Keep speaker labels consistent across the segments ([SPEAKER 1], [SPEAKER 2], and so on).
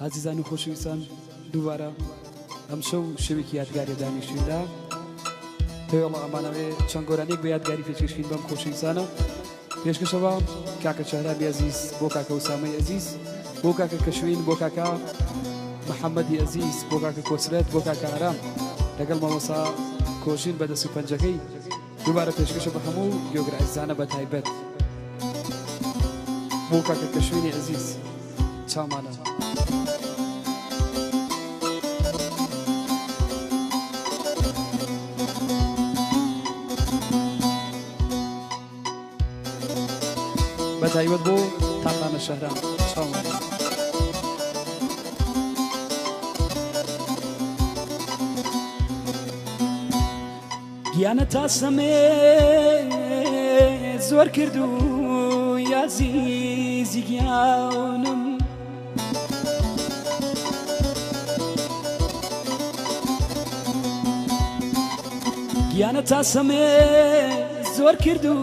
[SPEAKER 1] ئازیزان و خۆشەویستان دووبارە ئەمشەو شەوێکی یادگاریە دانیشتوین لە تەوێڵە ئەمانەوێ چەند گۆرانیەک بە یادگاری پێشکەشکین بەم خۆشەویستانە پێشکەشەوە کاکە شەهرابی ئەزیز بۆ کاکە وسامەی ئەزیز بۆ کاکە کەشوین بۆ کاکە محەممەدی ئەزیز بۆ کاکە کۆسرەت بۆ کاکە ئارام لەگەڵ مامۆسا کۆژین بە دەست و پەنجەکەی دووبارە پێشکەشە بە هەموو گوێگر ئەزیزانە بە تایبەت بۆ کاکە کەشوینی ئەزیز چاومانە. بە تایبەت بۆ تاقانە شەهرام چاومانە. گیانە تاسەمێ زۆر کرد و یازیزی گیانم. گیانە تاسەمێ زۆر کرد و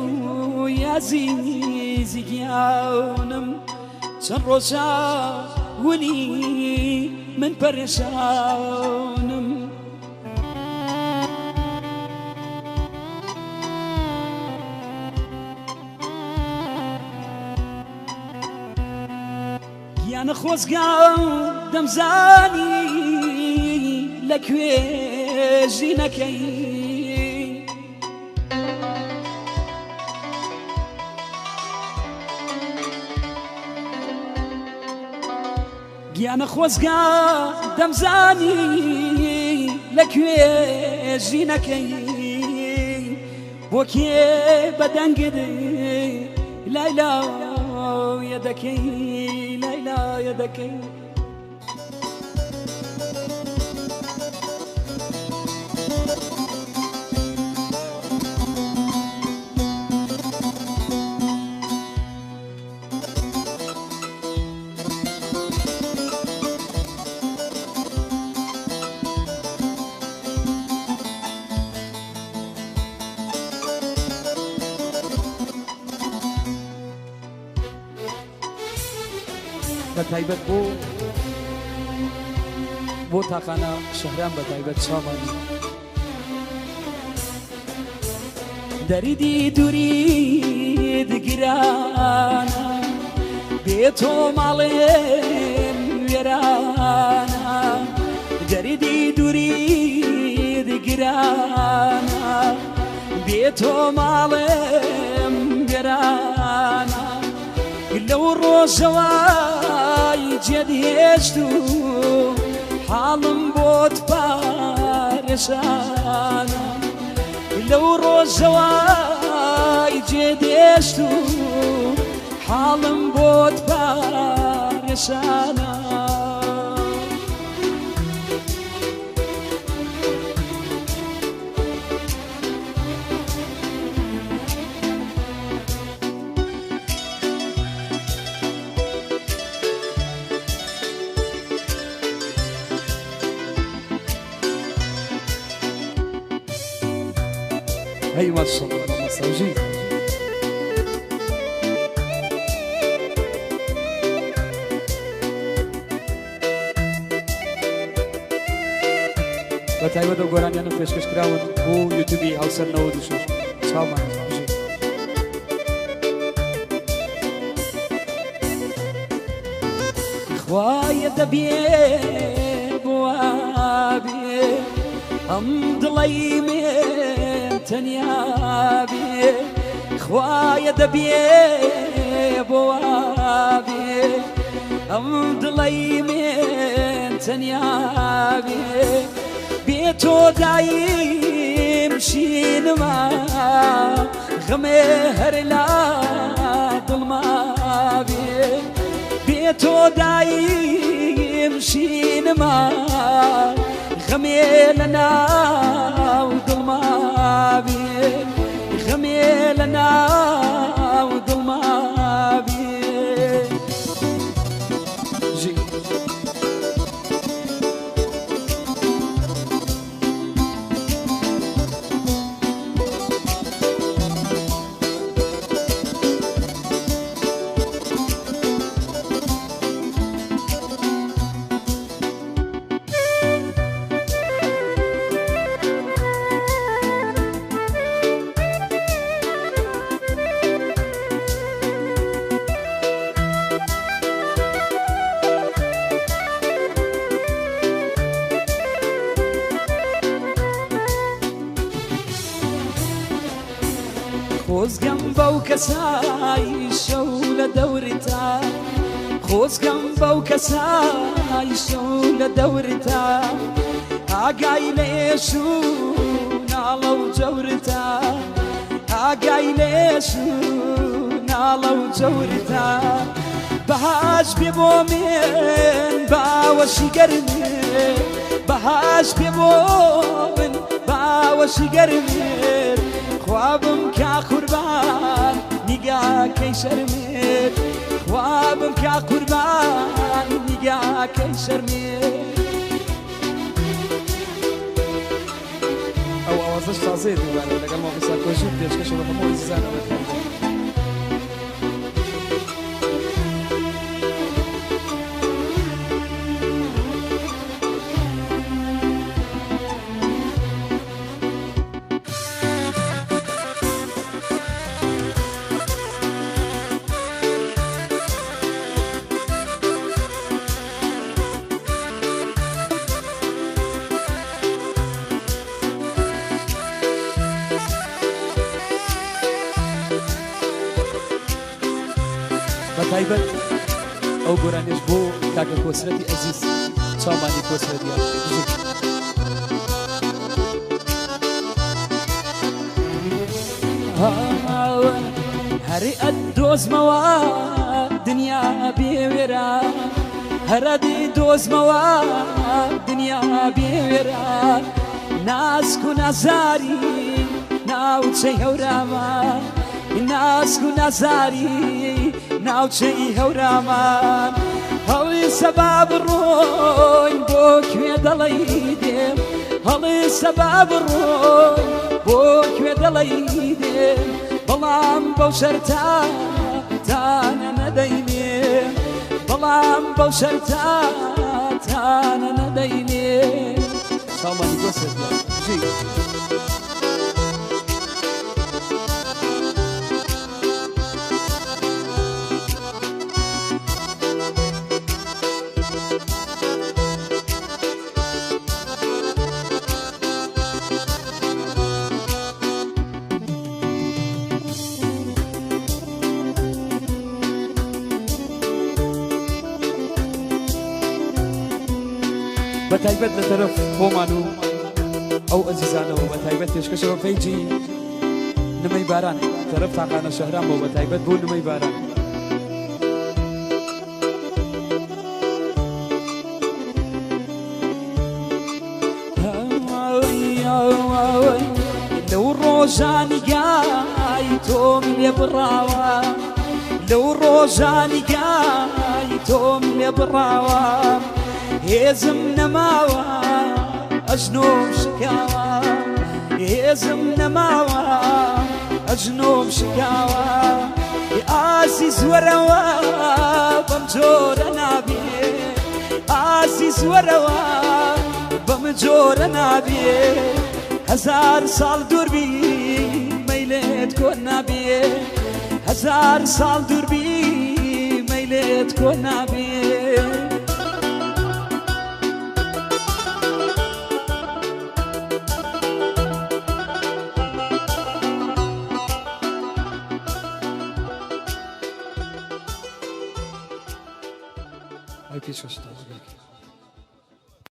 [SPEAKER 1] یازیزی گیانم چەند ڕۆژە ونی من پەرێشانم. گیانە خۆزگا دەمزانی لەکوێ ژینەکەی. گیانە خۆزگا دەمزانی لەکوێ ژینەکەی بۆ کێ بەدەنگت لای لایە دەکەی لای لایە دەکەی. بە تایبەت بۆ بۆ تاقانە شەهران بە تایبەت چاوانی دەریدی دووریت گرانە بێ تۆ ماڵێم وێرانە دەریدی دووریت گرانە بێ تۆ ماڵێم وێرانە لەو ڕۆژەوای جێدهێشت و حاڵم بۆت پارێشانە لەو ڕۆژەوای جێدێشت و حاڵم بۆت پارێشانە. هەی ماشاءاللە مامۆستا ژیر. بە تایبەت ئەو گۆرانیانە پێشکەش کراون بۆ یوتیوبی هاوسەر 96 چاومان بژی. خوایە دەبێ بوابێ ئەم دڵەی من تەنیا بێ خوایە دەبێ بوابێ ئەم دڵەی من تەنیا بێ بێ تۆ دایم شینما غەمێ هەر لا دڵما بێ بێ تۆ دایم شینما غەمێ لە ناو دڵما بێ غەمێ لە ناو دڵما بێ. ژی. بەو کەسای شەو لە دەورتا، خۆزگەم بەو کەسای شەو لە دەورتا، ئاگای لە ئێش و ناڵە و جەورتا، ئاگای لە ئێش و ناڵە و جەورتا. بەهاش بێ بۆ من باوەشی گەرمێ، بەهاش بێ بۆ من باوەشی گەرمێ، خوابم کا قوربان نیگاکەی شەرمێت، خوابم کا قوربان نیگاکەی شەرمێت. ئەو ئاوازەش تازەیە دووبارە لەگەڵ مامۆستا کۆژین پێشکەشە بە هەموو ئەزیزانەوە. بە تایبەت ئەو گۆرانیش بۆ کاکە کۆسرەتی ئەزیز، چاومانی کۆسرەتیان. هەرێ ئەت دۆزمەوە دنیا بێوێرە، هەرەدی دۆزمەوە دنیا بێوێرە، ناسک و نازاری ناوچەی هەورامان، ناسک و نازاری ناوچەی هەورامان. هەڵی سەبا بڕۆین بۆ کوێ دەڵێی دێم، هەڵی سەبا بڕۆین بۆ کوێ دەڵێی دێم، بەڵام بەو شەرتا تانە نەدەینێ، بەڵام بەو شەرتا تانە نەدەینێ. چاومانی گۆسەر بژی. بە تایبەت لە تەرەف خۆمان و ئەو ئەزیزانەوە، بە تایبەت پێشکەشەوە page ی نمەی باران تەرەف تاقانە شەهران بۆ، بە تایبەت بۆ نمەی باران. لەو ڕۆژانی گای تۆم لێ بڕاوە، لەو ڕۆژانی گای تۆم لێ بڕاوە، هێزم نەماوە ئەژنۆم شکاوە، هێزم نەماوە ئەژنۆم شکاوە. ئازیز وەرەوە بەم جۆرە نابێ، ئازیز وەرەوە بەم جۆرە نابێ، هەزار ساڵ دووربی مەیلێت کۆ نابێ، هەزار ساڵ دووربی مەیلێت کۆ نابێ. ئەی پێشکەشتان.